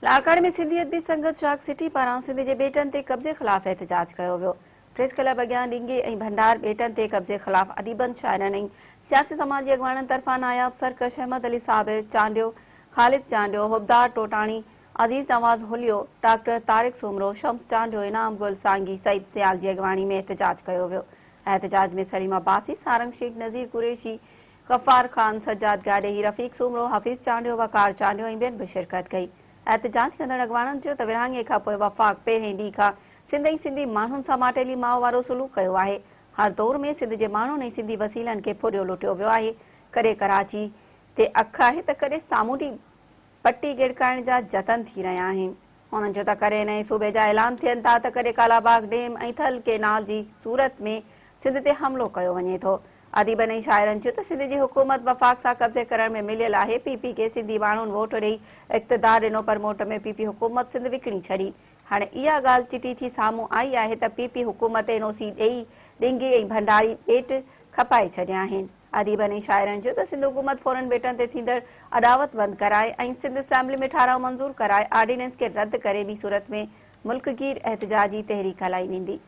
لاڙڪاڻي ۾ سنڌي ادبي سنگت شاخ سٽي پاران سنڌ جي ٻيٽن تي قبضي خلاف احتجاج ڪيو ويو. پريس ڪلب اڳيان ڏنگي ۽ ڀنڊار ٻيٽن تي قبضي خلاف اديبن، شاعرن ۽ سياسي سماجي اڳواڻن طرفان ناياب سرڪش احمد علي صابر چانڊيو، خالد چانڊيو، حبدار ٽوٽاڻي، عزيز نواز هليو، ڊاڪٽر طارق سومرو، شمس چانڊيو، انعام گل سانگي، سعيد سيال جي اڳواڻي ۾ احتجاج ڪيو ويو. احتجاج ۾ سليم عباسي، سارنگ شيخ، نذير قريشي، غفار خان، سجاد گاڏهي، رفيق سومرو، حفيظ چانڊيو، وقار چانڊيو ۽ ٻين به شرڪت ڪئي. احتجاج ڪندڙ اڳواڻن چيو ته ورهاڱي کان پوء وفاق پهرين ڏينهن کان سنڌ ۽ سنڌي ماڻهن سان ماٽيلي ماء وارو سلوڪ ڪيو آهي. هر دور ۾ سنڌ جي ماڻهن ۽ سنڌي وسيلن کي ڦريو لٽيو ويو آهي. ڪڏهن ڪراچي تي اک آهي ته ڪڏهن سامونڊي پٽي ڳڙڪائڻ جا جتن ٿي رهيا آهن. هنن چيو ته ڪڏهن نئين صوبي جا اعلان ٿين ٿا ته ڪڏهن ڪالاباغ ڊيم ۽ ٿل ڪينال جي صورت ۾ سنڌ تي حملو ڪيو وڃي ٿو. اديبن ۽ شاعرن چيو ته سنڌ جي حڪومت وفاق سان قبضي ڪرڻ ۾ مليل آهي، پي پي کي سنڌي ماڻهن ووٽ ڏئي اقتدار ڏنو پر موٽ ۾ پي پي حڪومت سنڌ وڪڻي ڇڏي. هاڻي اها ڳالهه چٽي ٿي سامهون آئي آهي ته پي پي حڪومت اين او سي ڏئي ڏنگي ۽ ڀنڊاري ٻيٽ کپائي ڇڏيا آهن. اديبن ۽ شاعرن چيو ته سنڌ حڪومت فورن ٻيٽن تي ٿيندڙ اڏاوت بند ڪرائي ۽ سنڌ اسيمبلي ۾ ٺهراء منظور ڪرائي آرڊيننس کي رد ڪري ٻي صورت ۾ ملڪگير احتجاجي تحريڪ هلائي ويندي.